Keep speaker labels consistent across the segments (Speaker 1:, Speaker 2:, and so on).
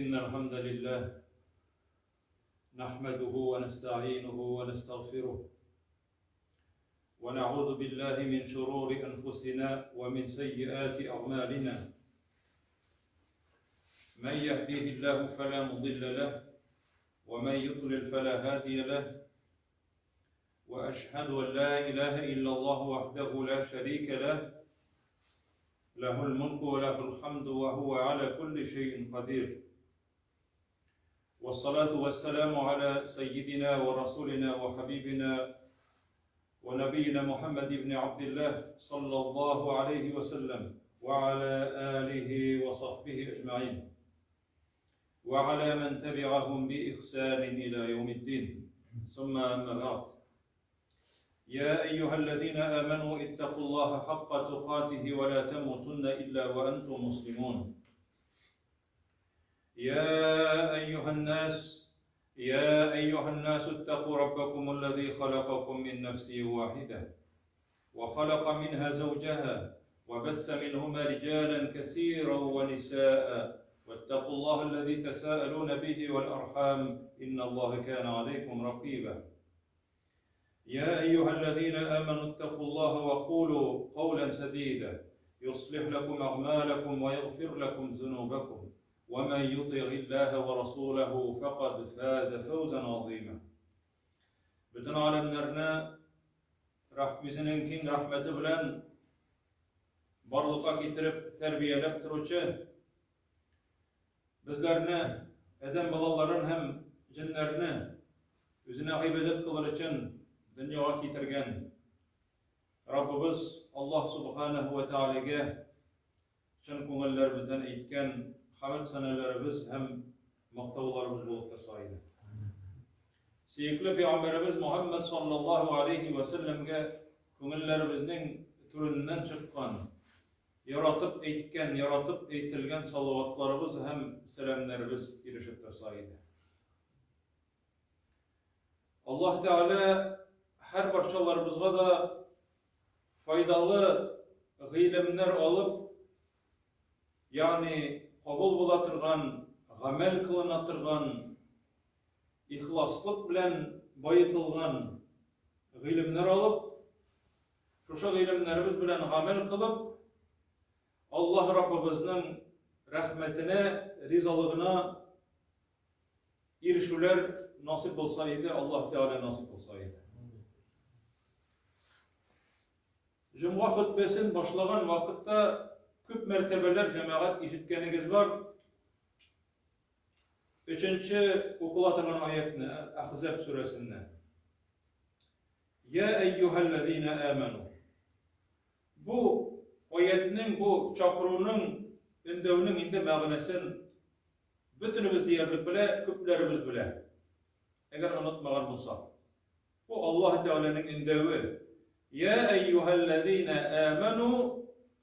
Speaker 1: إن الحمد لله نحمده ونستعينه ونستغفره ونعوذ بالله من شرور أنفسنا ومن سيئات أعمالنا من يهديه الله فلا مضل له ومن يضلل فلا هادي له وأشهد أن لا إله إلا الله وحده لا شريك له له الملك وله الحمد وهو على كل شيء قدير والصلاة والسلام على سيدنا ورسولنا وحبيبنا ونبينا محمد بن عبد الله صلى الله عليه وسلم وعلى آله وصحبه أجمعين وعلى من تبعهم بإحسان إلى يوم الدين ثم أما بعد يا أيها الذين آمنوا اتقوا الله حق تقاته ولا تموتن إلا وأنتم مسلمون يا أيها الناس يا أيها الناس اتقوا ربكم الذي خلقكم من نفس واحدة وخلق منها زوجها وبث منهما رجالا كثيرا ونساء واتقوا الله الذي تساءلون به والأرحام إن الله كان عليكم رقيبا يا أيها الذين آمنوا اتقوا الله وقولوا قولا سديدا يصلح لكم أعمالكم ويغفر لكم ذنوبكم ومن يطع الله ورسوله فقد فاز فوزا عظيما Бөтен галәмнәрне үзенең киң рәхмәте белән барлыкка китереп тәрбияләп торучы безләрне, адәм балаларын һәм җеннәрне үзенә гыйбадәт кылыр өчен дөньяга китергән Раббыбыз Аллаһ субханаһу ва таалагә чын күңелләребездән әйткән хәмд сәнәләребез һәм мактауларыбыз булып торса иде. Сөекле пәйгамбәребез Мухаммад саллаллаһу алейхи ва сәлләмгә күңелләребезнең түреннән чыккан, яратып әйткән, яратып әйтелгән салаватларыбыз һәм сәламнәребез ирешеп торса иде. Аллаһ Тәгалә һәр барчаларыбызга да файдалы гыйлемнәр алып, ягъни кабул була торган, гамәл кылына торган, ихласлык белән баетылган гыйлемнәр алып, шушы гыйлемнәребез белән гамәл кылып, Аллаһ Раббыбызның рәхмәтенә, ризалыгына ирешүләр насыйп булса иде, Аллаһ Тәгалә насыйп булса иде. Җомга хөтбәсен башлаган вакытта күп мәртәбәләр җәмәгать ишеткәнегез бар. Өченче укыла торган аятны Әхзаб сүрәсеннән. Я әйюһәлләзина аману. Бу аятның, бу чакыруның, өндәүнең инде мәгънәсен бөтенебез диярлек белә, күпләребез белә. Әгәр онытмаган булсак. Бу Аллаһ Тәгаләнең өндәве. Я әйюһәлләзина аману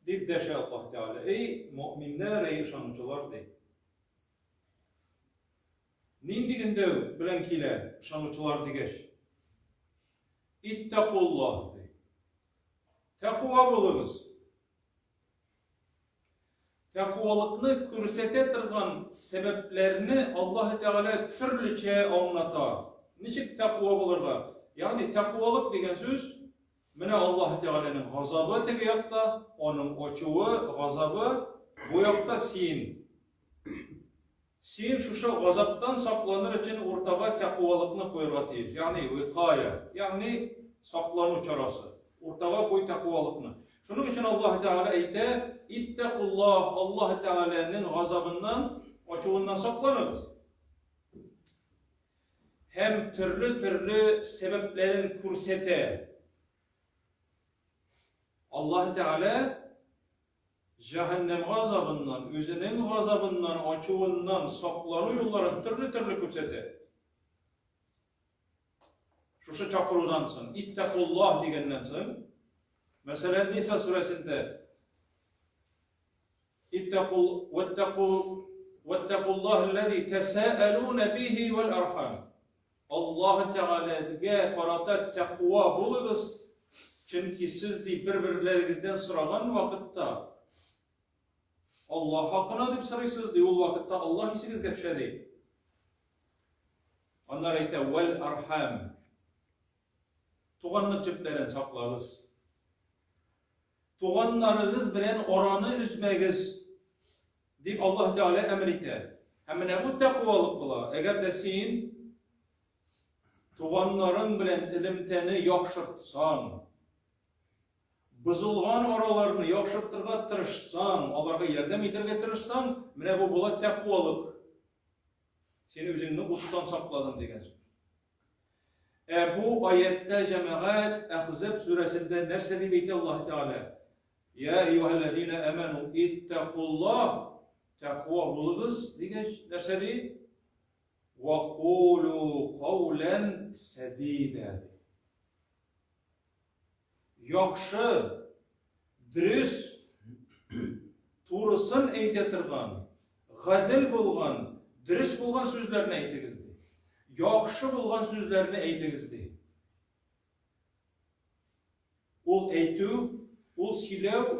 Speaker 1: дип дәшә Аллаһ Тәгалә. Эй, мөэминнәр, эй ышанучылар ди. Нинди өндәү белән килә ышанучылар дигәч? Иттакуллаһ ди. Тәкъва булыгыз. Тәкъвалыкны күрсәтә торган сәбәпләрне Аллаһ Тәгалә төрлечә аңлата. Ничек тәкъва булырга? Ягъни тәкъвалык дигән сүз менә Аллаһ Тәгаләнең газабы теге якта, аның ачуы, газабы, бу якта син. Син шушы газаптан сакланыр өчен уртага тәкъвалыкны куярга тиеш. Ягъни викая, ягъни саклану чарасы. Уртага куй тәкъвалыкны. Шуның өчен Аллаһ Тәгалә әйтә, Иттакуллаһ, Аллаһ Тәгаләнең газабыннан, ачуыннан сакланыгыз. Һәм төрле-төрле сәбәпләрен күрсәтә. Аллаһ Тәгалә Җәһәннәм газабыннан, үзенең газабыннан, ачуыннан саклану юлларын төрле-төрле күрсәтә. Шушы чакырудан соң, иттакуллаһ дигәннән соң, мәсәлән, Ниса сүрәсендә Иттакул ваттаку ваттакуллаһ аллази тасаалуна бихи вал архам. Аллаһ Тәгаләгә карата тәкъва булыгыз, чөнки сез, ди, бер-берләрегездән сораган вакытта, Аллаһ хакына дип сорыйсыз, ди, ул вакытта Аллаһ исегезгә төшә, ди. Аннары әйтә, вәл архам. Туганлык җепләрен саклагыз. Туганнарыгыз белән араны өзмәгез, дип Аллаһ Тәгалә әмер итә. Һәм менә бу тәкъвалык була. Әгәр дә син туганнарың белән элемтәне яхшыртсаң, бозылган араларны яхшыртырга тырышсаң, аларга ярдәм итәргә тырышсаң, менә бу була тәкъвалык. Син үзеңне уттан сакладың дигән сүз. Ә бу аятта җәмәгать Әхзаб сүрәсендә нәрсә дип әйтә Аллаһ Тәгалә? Я әйюһәлләзина аману иттакуллаһ, тәкъва булыгыз дигәч, нәрсә ди? Ва кулу каулан сәдида. Яхшы, дөрес, турысын әйтә торган, гадел булган, дөрес булган сүзләрне әйтегез, ди. Яхшы булган сүзләрне әйтегез, ди. Ул әйтү, ул сөйләү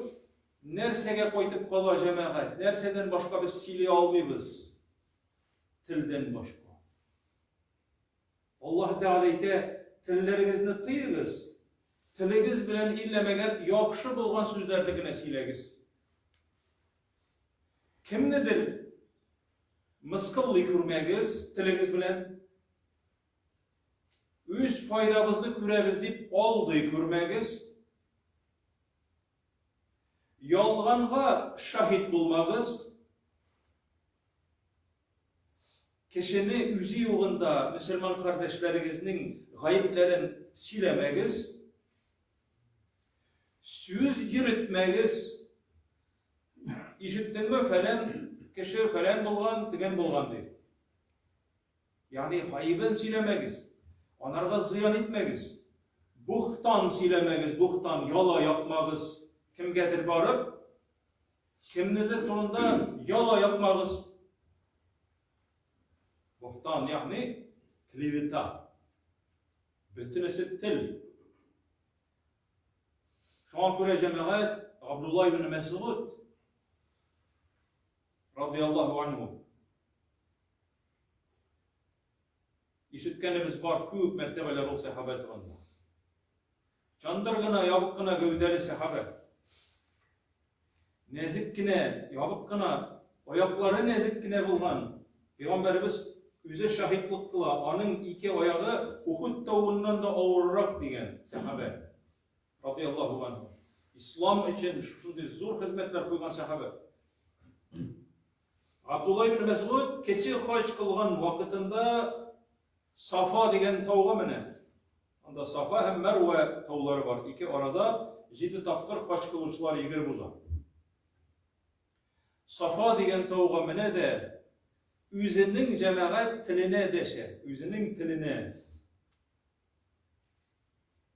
Speaker 1: нәрсәгә кайтып кала, җәмәгать? Нәрсәдән башка без сөйли алмыйбыз? Телдән башка. Аллаһ Тәгалә әйтә, Телләрегезне тыегыз, телегез белән иллә мәгәр яхшы булган сүзләрне генә сөйләгез. Кемнедер мыскыллый күрмәгез телегез белән. Үз файдабызны күрәбез дип алдый күрмәгез. Ялганга шаһит булмагыз. Кешене үзе югында мөселман кардәшләрегезнең гаепләрен сөйләмәгез, сүз йөретмәгез. Ишеттеңме, фәлән кеше фәлән булган, тегән булган дип. Ягъни гаебен сөйләмәгез, анарга зыян итмәгез. Бухтан сөйләмәгез, бухтан яла якмагыз. Кемгәдер барып, Кемнедер турында яла якмагыз. Бухтан, ягъни клевета. Бөтенесе тел. Шуңа күрә җәмәгать Абдулла ибн Мәсгуд радияллаһу анһу ишеткәнебез бар күп мәртәбәләр ул сәхабә турында. Чандыр гына, ябык кына гәүдәле сәхабә. Нәзек кенә, ябык кына, аяклары нәзек кенә булган. Пәйгамбәребез үзе шаһитлык кыла, аның ике аягы Ухуд тавыннан да авыррак дигән сәхабә. Радияллаһу анһу. Ислам өчен шушындый зур хезмәтләр куйган сәхабә. Абдулла ибн Мәсгуд кече хаҗ кылган вакытында Сафа дигән тауга менә. Анда Сафа һәм Мәрвә таулары бар. Ике арада җиде тапкыр хаҗ кылучылар йөгереп уза. Сафа дигән тауга менә дә үзенең җәмәгать теленә дәшә, үзенең теленә.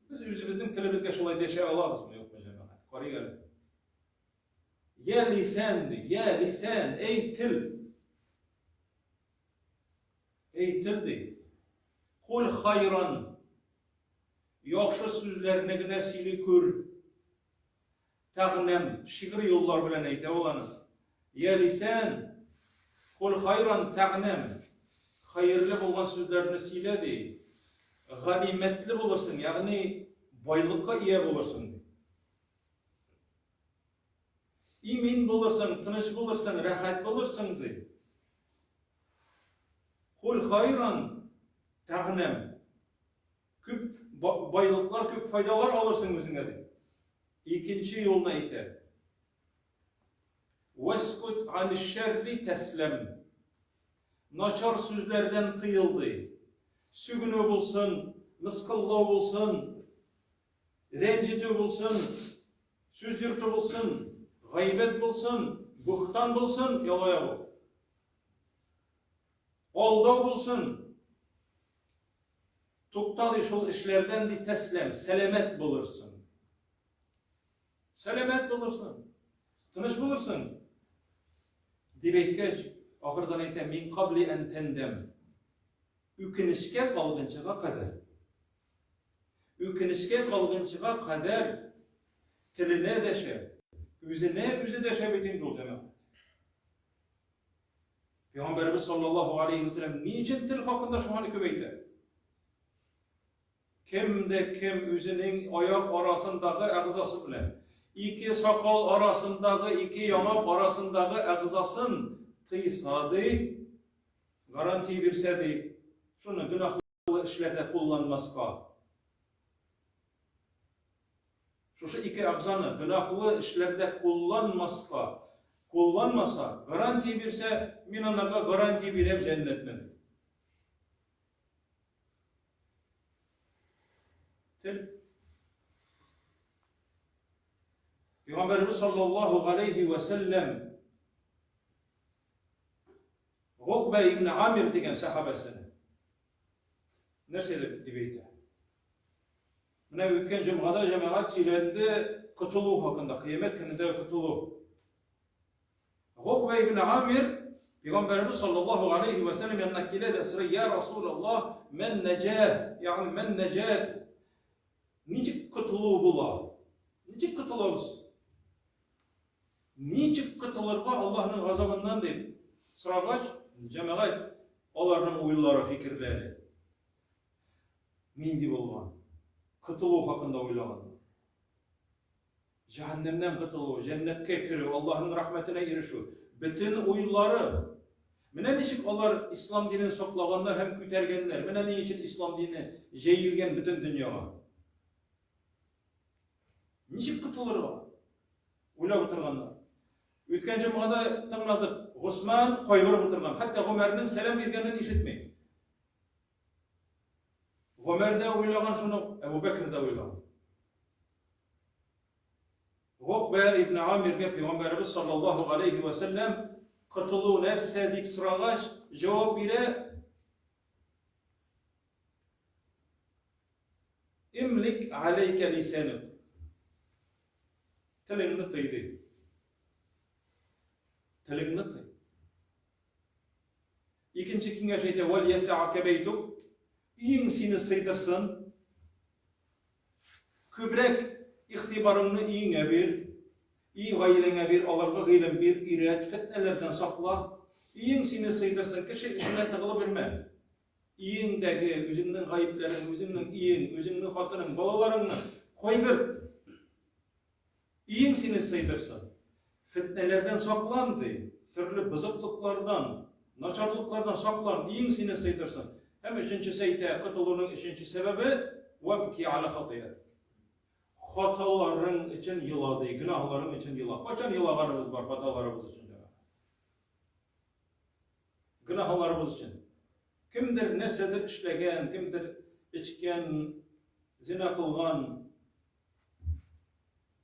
Speaker 1: Без үзебезнең телебезгә шулай дәшә алабызмы, юкмы, җәмәгать? Карыйк әле. Я лисән ди, я лисән, эй тел. Эй тел ди. Кул хайран. Яхшы сүзләрне генә сөйли күр. Тәгънәм, шигъри юллар белән әйтә ул аны. Я лисән, кул хайран тәгънәм. Хәерле булган сүзләрне сөйлә ди. Ганимәтле булырсың, ягъни байлыкка ия булырсың ди. Имин булырсың, тыныч булырсың, рәхәт булырсың, ди. Кул хайран тәгънәм. Күп байлыклар, күп файдалар алырсың үзеңә, ди. Икенче юлны әйтә. Вәскут ан шәрри тәсләм. Начар сүзләрдән тыел, ди. Сүгенү булсын, мыскыллау булсын, Рәнҗетү булсын, сүз йөртү булсын, гайбәт булсын, бухтан булсын, яла ягу. Алдау булсын. Тукта ди шул эшләрдән ди тәсләм, сәламәт булырсың. Сәламәт булырсың. Тыныч булырсың. Дип әйткәч, ахырдан әйтә, мин кабли ән тәндәм. Үкенечкә калгынчыга кадәр. Үкенечкә калгынчыга кадәр теленә дәшә, үзенә үзе дәшә бит инде ул җәмәгать. Пәйгамбәребез саллаллаһу алейһи ва сәлләм ни өчен тел хакында шуңа күп әйтә? Кем дә кем үзенең аяк арасындагы әгъзасы белән, ике сакал арасындагы, ике яңак арасындагы әгъзасын тыйса, ди, гарантия бирсә, ди, шуны гөнаһлы эшләрдә кулланмаска. Шушы ике әгъзаны гөнаһлы эшләрдә кулланмаска, кулланмаса, гарантия бирсә, мин анарга гарантия бирәм җәннәтне. Тел. Пәйгамбәребез саллаллаһу галәйһи вә сәлләм Гукбә ибн Амир дигән сәхабәсенә нәрсә дип әйтә? Менә үткән җомгада җәмәгать сөйләнде котылу хакында, кыямәт көнендә котылу. Гукба ибн Амир Пәйгамбәребез саллаллаһу алейһи вә сәлләм янына килә дә сорый, "Я Расулаллаһ, мән наҗа?" Ягъни мән наҗат? Ничек котылу була? Ничек котылабыз? Ничек котылырга Аллаһның газабыннан дип сорагач, җәмәгать аларның уйлары, фикерләре нинди булган? Котылу хакында уйлаганнар. Җәһәннәмнән котылу, җәннәткә керү, Аллаһның рәхмәтенә ирешү, бөтен уйлары. Менә ничек алар ислам динен саклаганнар һәм күтәргәннәр. Менә ни өчен ислам дине җәелгән бөтен дөньяга. Ничек котылырга? Уйлап утырганнар. Үткән җомгада тыңладык. Госман кайгырып утырган. Хәтта Гомәрнең сәлам биргәнен ишетми. Гомәр дә уйлаган шуны, Әбу Бәкер дә уйлаган. Гукбә ибн Амиргә пәйгамбәребез саллаллаһу алейһи ва сәлләм котылу нәрсә дип сорагач, җавап бирә: Имлик алейка лисанук. Телеңне тый ди. Телеңне тый. Икенче киңәш әйтә, Вәл ясәака бәйтүк, өең сине сыйдырсын. Күбрәк игътибарыңны өеңә бир, өй гаиләңә бир, аларга гыйлем бир, өйрәт, фетнәләрдән сакла. Өең сине сыйдырсын, кеше эшенә тыгылып йөрмә. Өеңдәге үзеңнең гаепләрең, үзеңнең өең, үзеңнең хатының, балаларыңны кайгырт. Өең сине сыйдырсын. Фетнәләрдән саклан, ди. Төрле бозыклыклардан, начарлыклардан саклан, өең сине сыйдырсын. Һәм өченчесе әйтә, котылуның өченче сәбәбе, вәбки аля хатиятик. Хаталарың өчен ела, ди, гөнаһларың өчен ела. Кайчан елаганыбыз бар хаталарыбыз өчен, җәмәгать? Гөнаһларыбыз өчен. Кемдер нәрсәдер эшләгән, кемдер эчкән, зина кылган,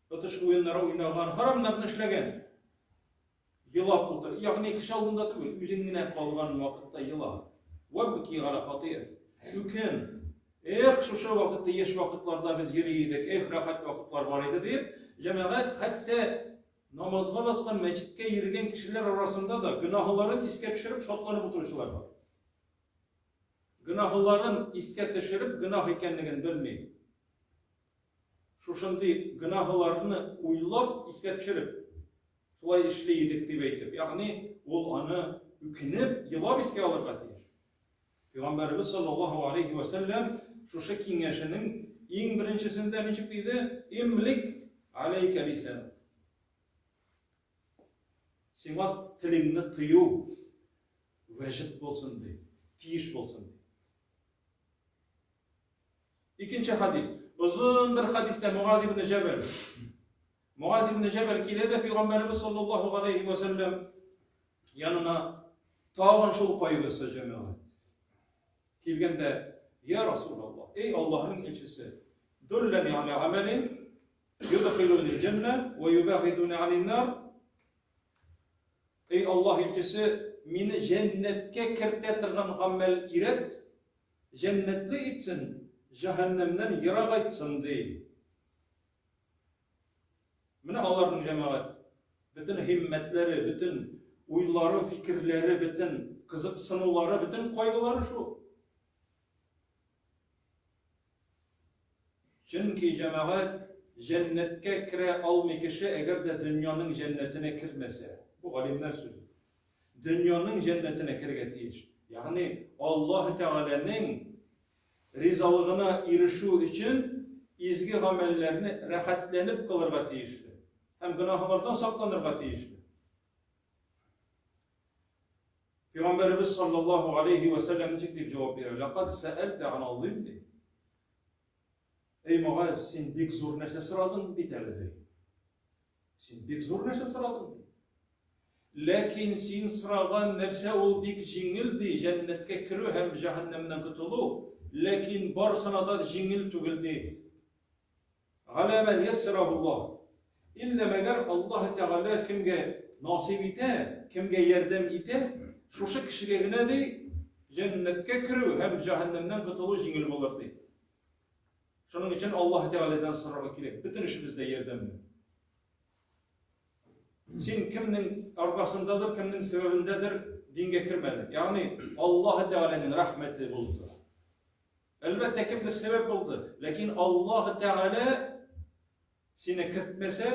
Speaker 1: Отыш уеннары уйнаган, харамнарны эшләгән. Елап утыр. Ягъни кеше алдында түгел, үзең генә калган вакытта ела. Вәбки гала хатият. Үкен. Эх, шушы вакытта, яшь вакытларда без йөри идек, эх, рәхәт вакытлар бар иде дип, җәмәгать хәтта намазга баскан, мәчеткә йөргән кешеләр арасында да гөнаһларын искә төшереп шатланып утыручылар бар. Гөнаһларын искә төшереп, гөнаһ икәнлеген белми. Шушындый гөнаһларны уйлап, искә төшереп, шулай эшли идек дип әйтеп, ягъни ул аны үкенеп, елап искә алырга тиеш. Пәйгамбәребез саллаллаһу алейһи ва сәлләм шушы киңәшенең иң беренчесендә ничек диде? Имлик алейка лисан. Сиңа телеңне тыю вәҗиб булсын ди, тиеш булсын ди. Икенче хадис. Озын бер хадистә Муаз ибн Җәбәл. Муаз ибн Җәбәл килә дә пәйгамбәребез саллаллаһу алейһи ва сәлләм янына тагын шул кайгысы җәмәгать. Килгәндә, я Расулаллаһ, эй Аллаһның илчесе, дуллани аля амалин юдхилуни җәннә ва юбагидуни анин нар. Эй Аллаһ илчесе, мине җәннәткә кертә торган гамәл өйрәт, Җәннәтле итсен, җәһәннәмнән ерагайтсын, ди. Менә аларның җәмәгать бөтен һиммәтләре, бөтен уйлары, фикерләре, бөтен кызыксынулары, бөтен кайгылары шул. Чөнки җәмәгать җәннәткә керә алмый кеше, әгәр дә дөньяның җәннәтенә кермәсә. Бу галимнәр сүзе. Дөньяның җәннәтенә керергә тиеш. Ягъни Аллаһ Тәгаләнең ризалыгына ирешү өчен изге гамәлләрне рәхәтләнеп кылырга тиешле һәм гөнаһлардан сакланырга тиешле. Пәйгамбәребез саллаллаһу алейхи ва сәлләм ничек дип җавап бирә? Ләкад сәәлтә ан азим ди. Эй Муаз, син бик зур нәрсә сорадың бит әле ди. Син бик зур нәрсә сорадың ди. Ләкин син сораган нәрсә ул бик җиңел ди, җәннәткә керү һәм җәһәннәмнән котылу, ләкин барысына да җиңел түгел ди. Галә мән яссарахуллаһ. Иллә мәгәр Аллаһ Тәгалә кемгә насыйп итә, кемгә ярдәм итә, шушы кешегә генә ди, җәннәткә керү һәм җәһәннәмнән котылу җиңел булыр ди. Шуның өчен Аллаһ Тәгаләдән сорарга кирәк, бөтен эшебездә ярдәмне. Син кемнең аркасындадыр, кемнең сәбәбендәдер дингә кермәдең. Ягъни Аллаһ Тәгаләнең рәхмәте булды. Әлбәттә, кемдер сәбәп булды, ләкин Аллаһ Тәгалә сине кертмәсә,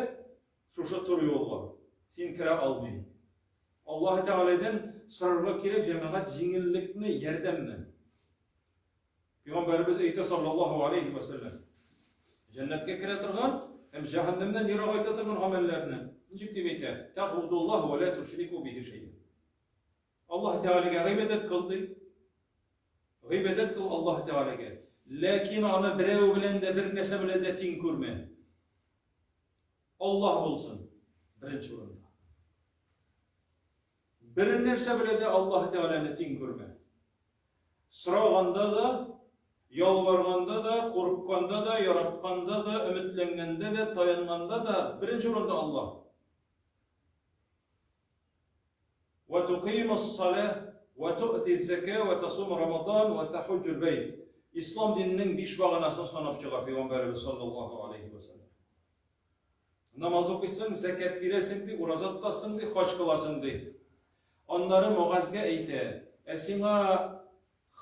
Speaker 1: шушы туры юлга син керә алмый. Аллаһ Тәгаләдән сорарга кирәк, җәмәгать, җиңеллекне, ярдәмне. Пәйгамбәребез әйтә саллаллаһу алейхи ва сәлләм, җәннәткә керә торган һәм җәһәннәмнән ерагайта торган гамәлләрне ничек дип әйтә? Тәгъбудуллаһ ва ла тушрику бихи шәй'a. Аллаһ Тәгаләгә гыйбадәт кыл ди. Гыйбадәт кыл Аллаһ Тәгаләгә. Ләкин аны берәү белән дә бер нәрсә белән дә тиң күрмә. Аллаһ булсын беренче урында. Бер нәрсә белән дә Аллаһ Тәгаләне тиң күрмә. Сораганда да, ялварганда да, курыкканда да, яратканда да, өметләнгәндә дә, таянганда да беренче урында Аллаһ. Вә тукыймус-салә, вә ту'ти-ззәкә, вә тасуму Рамадан, вә тәхуҗҗул бәйт. Ислам диненең биш баганасын санап чыга Пәйгамбәребез саллаллаһу алейһи вә сәлләм. Намаз укыйсың, зәкят бирәсең ди, ураза тотасың ди, хаҗ кыласың ди. Аннары Мугазгә әйтә, ә сиңа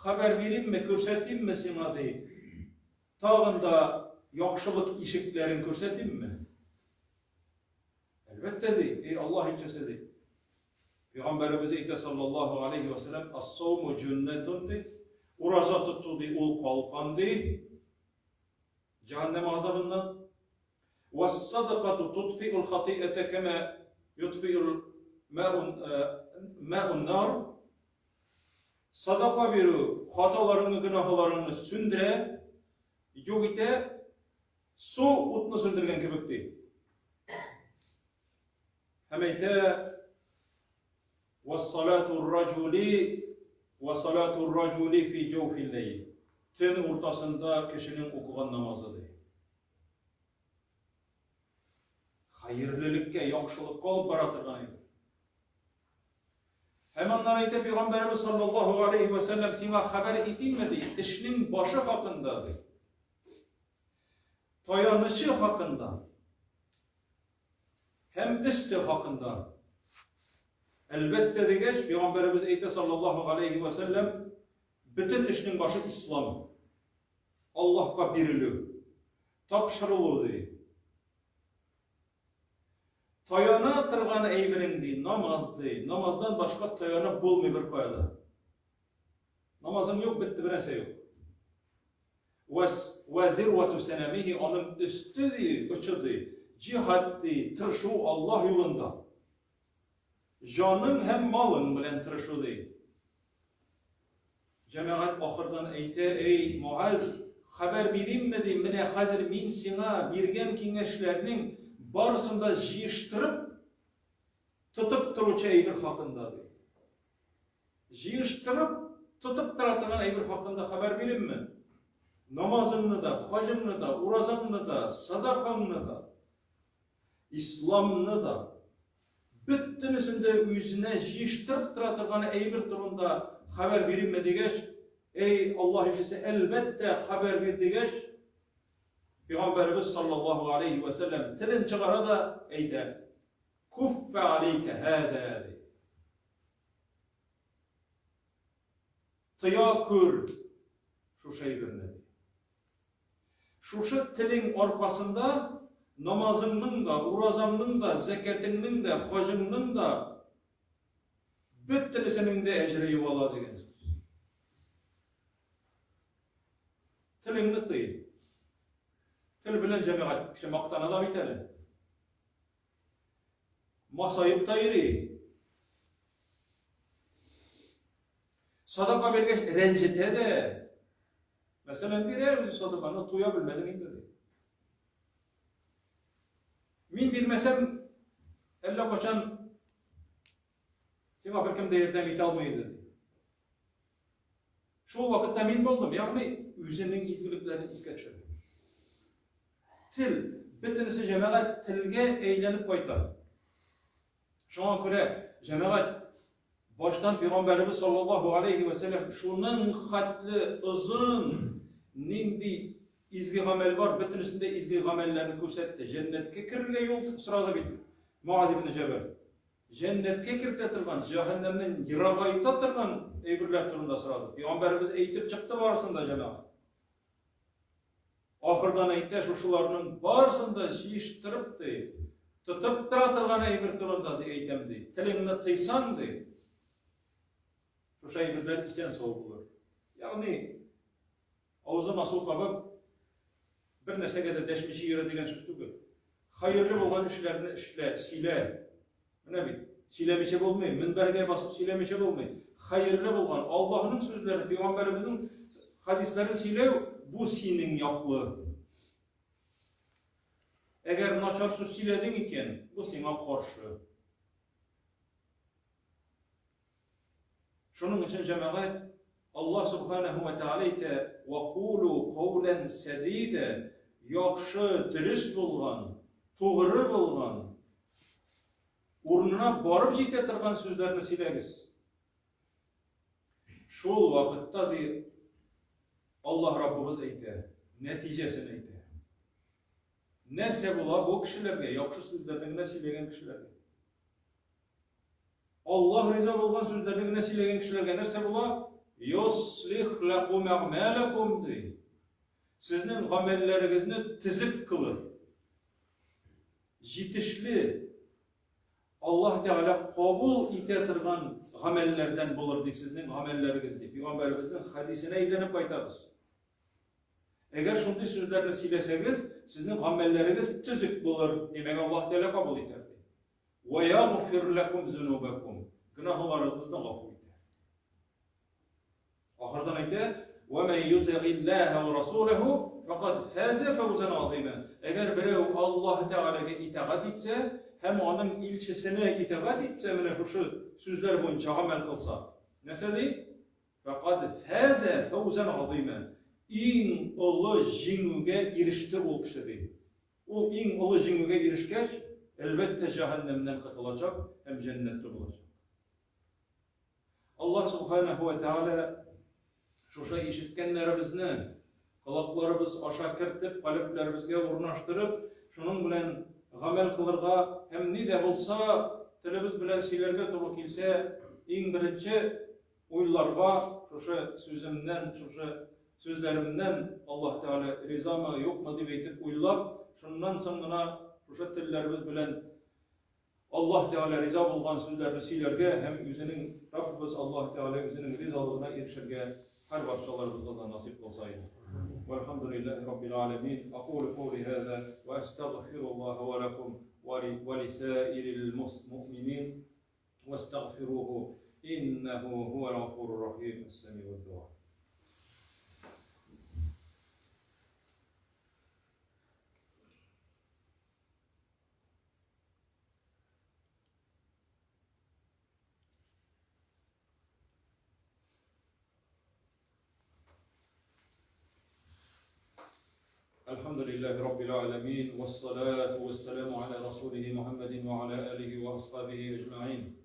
Speaker 1: хәбәр биримме, күрсәтимме сиңа ди. Тагын да яхшылык ишекләрен күрсәтимме? Әлбәттә, ди, эй Аллаһ илчесе, ди. Пәйгамбәребез әйтә, саллаллаһу алейһи ва сәлләм, ас-сауму җуннатун, ди. Ураза тоту, ди, ул калкан, ди. Җәһәннәм газабыннан. Вас-садакату тутфиул хатиата кама ютфиул маун нар. Садака бирү хаталарыңны, гөнаһларыңны сүндерә, юк итә, Су утны сүндергән кебек ди. Һәм әйтә, "Вассалату раҗули вассалату раҗули фи җауфил ләйл." Төн уртасында кешенең укыган намазы ди. Хәерлелеккә, яхшылыкка алып бара торган әйбер. Һәм аннары әйтә Пәйгамбәребез саллаллаһу алейхи ва сәлләм, сиңа хәбәр итимме ди, эшнең башы хакында ди. Таянычы хакында һәм өсте хакында. Әлбәттә дигәч, Пәйгамбәребез әйтә саллаллаһу алейхи ва сәлләм, бөтен эшнең башы ислам. Аллаһка бирелү, тапшырылу ди. Таяна торган әйберең ди, намаз ди. Намаздан башка таянып булмый бер кая да. Намазың юк, бетте, бер нәрсә юк. Вә зирвату сәнәмихи, аның өсте ди, очы ди, җиһад ди, тырышу Аллаһ юлында. Җаның һәм малың белән тырышу ди. Җәмәгать ахырдан әйтә, эй, Муаз, хәбәр биримме ди, менә хәзер мин сиңа биргән киңәшләрнең барысын да җыештырып, тотып торучы әйбер хакында ди. Җыештырып, тотып тора торган әйбер хакында хәбәр биримме? Намазыңны да, хаҗыңны да, уразаңны да, садакаңны да, исламны да, бөтенесен дә үзенә җыештырып тора торган әйбер турында хәбәр биримме дигәч, эй, Аллаһ илчесе, әлбәттә, хәбәр бир дигәч, Пәйгамбәребез саллаллаһу алейхи ва сәлләм телен чыгара да әйтә: Куффа алейка һәдә ди. Тыя күр шушы әйберне. Шушы телең аркасында намазыңның да, уразаңның да, зәкәтеңнең дә, хаҗыңның да Бөтенесенең дә әҗере югала дигән сүз. Телеңне тый. Тел белән җәмәгать кеше мактана да бит әле. Масаеп та йөри. Садака биргәч рәнҗетә дә. Мәсәлән, бирә үзе садаканы, туя белмәдең инде ди. Мин бирмәсәм, әллә кайчан сиңа беркем дә ярдәм итә алмый иде. Шул вакытта мин булдым, ягъни үзенең изгелекләрен искә төшерде. Тел, бөтенесе җәмәгать телгә әйләнеп кайта. Шуңа күрә җәмәгать баштан пәйгамбәребез саллаллаһу алейхи ва сәлләм шуның хәтле озын нинди изге гамәл бар, бөтенесендә изге гамәлләрне күрсәтте. Җәннәткә керергә юл сорады бит Муаз ибн Җәбәл. Җәннәткә кертә торган, җәһәннәмнән ерагайта торган әйберләр турында сорады. Пәйгамбәребез әйтеп чыкты барысын да, җәмәгать. Ахырдан әйтә, шушыларның барысын да җыештырып, ди, тотып тора торган әйбер турында, ди, әйтәм, ди. Телеңне тыйсаң, ди, шушы әйберләр исән-сау булыр. Ягъни, авызына су кабып, бер нәрсәгә дә дәшмичә йөрә дигән сүз түгел. Хәерле булган эшләрне эшлә, сөйлә. Менә бит, сөйләмичә булмый, мөнбәргә басып сөйләмичә булмый. Хәерле булган Аллаһның сүзләрен, пәйгамбәребезнең хадисләрен сөйләү бу синең яклы. Әгәр начар сүз сөйләдең икән, бу сиңа каршы. Шуның өчен җәмәгать Аллаһ субханаһу ва тааля әйтә, "Ва кулу каулан сәдида", яхшы, дөрес булган, тугры булган, урынына барып җитә торган сүзләрне сөйләгез. Шул вакытта ди Аллаһ Раббыбыз әйтә, нәтиҗәсен әйтә. Нәрсә була бу кешеләргә, яхшы сүзләрне генә сөйләгән кешеләргә? Аллаһ риза булган сүзләрне генә сөйләгән кешеләргә нәрсә була? Юслих лакум әгъмалакум ди. Сезнең гамәлләрегезне төзек кылыр. Җитешле Аллаһ Тәгалә кабул итә торган гамәлләрдән булыр ди сезнең гамәлләрегез ди. Пәйгамбәребезнең хәдисенә әйләнеп кайтабыз. Әгәр шундый сүзләрне сөйләсәгез, сезнең гамәлләрегез төзек булыр, димәк Аллаһ Тәгалә кабул итәр ди. Вә ягъфир ләкум зунубакум. Гөнаһларыгызны гафу итәр. Ахырдан әйтә, Вә мән ютигиллаһа вә расуләһу фәкад фаза фәүзән азима. Әгәр берәү Аллаһ Тәгаләгә итагать итсә һәм аның илчесенә итагать итсә, менә шушы сүзләр буенча гамәл кылса, нәрсә ди? Фәкад фаза фәүзән азима. Иң олы җиңүгә иреште ул кеше ди. Ул иң олы җиңүгә ирешкәч, әлбәттә, җәһәннәмнән котылачак һәм җәннәтле булачак. Аллаһ Субханаһу ва Тааля шушы ишеткәннәребезне колакларыбыз аша кертеп, калебләребезгә урнаштырып, шуның белән гамәл кылырга һәм ни дә булса телебез белән сөйләргә туры килсә, иң беренче уйларга шушы сүземнән, шушы сүзләремнән Аллаһ Тәгалә ризамы, юкмы дип әйтеп уйлап, шуннан соң гына шушы телләребез белән Аллаһ Тәгалә риза булган сүзләрне сөйләргә һәм үзенең Раббыбыз Аллаһ Тәгалә үзенең ризалыгына ирешергә һәр барчаларыбызга да насыйп кылса иде. Вальхамдулиллаһи раббил аләмин. Акулу каули һаза ва астагфируллаһа ва лакум ва лисаирил муъминин. واستغفروه إنه هو الغفور الرحيم السميع الدعاء. الحمد لله رب العالمين والصلاة والسلام على رسوله محمد وعلى آله وأصحابه أجمعين.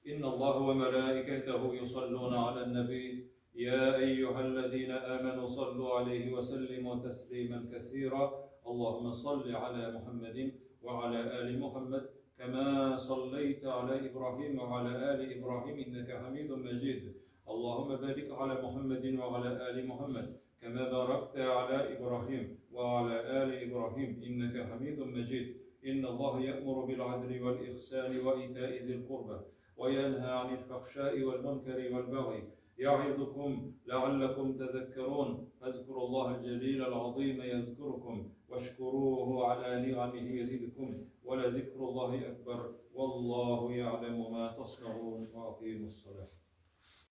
Speaker 1: إن الله وملائكته يصلون على النبي يا أيها الذين آمنوا صلوا عليه وسلموا تسليما كثيرا. اللهم صل على محمد وعلى آل محمد كما صليت على إبراهيم وعلى آل إبراهيم إنك حميد مجيد. اللهم بارك على محمد وعلى آل محمد كما باركت على إبراهيم وعلى آل إبراهيم إنك حميد مجيد. إن الله يأمر بالعدل والإحسان وإيتاء ذي القربى وينهى عن الفحشاء والمنكر والبغي يعظكم لعلكم تذكرون. فاذكروا الله الجليل العظيم يذكركم، واشكروه على نعمه يزدكم، ولذكر الله أكبر، والله يعلم ما تصنعون. وأقيموا الصلاة.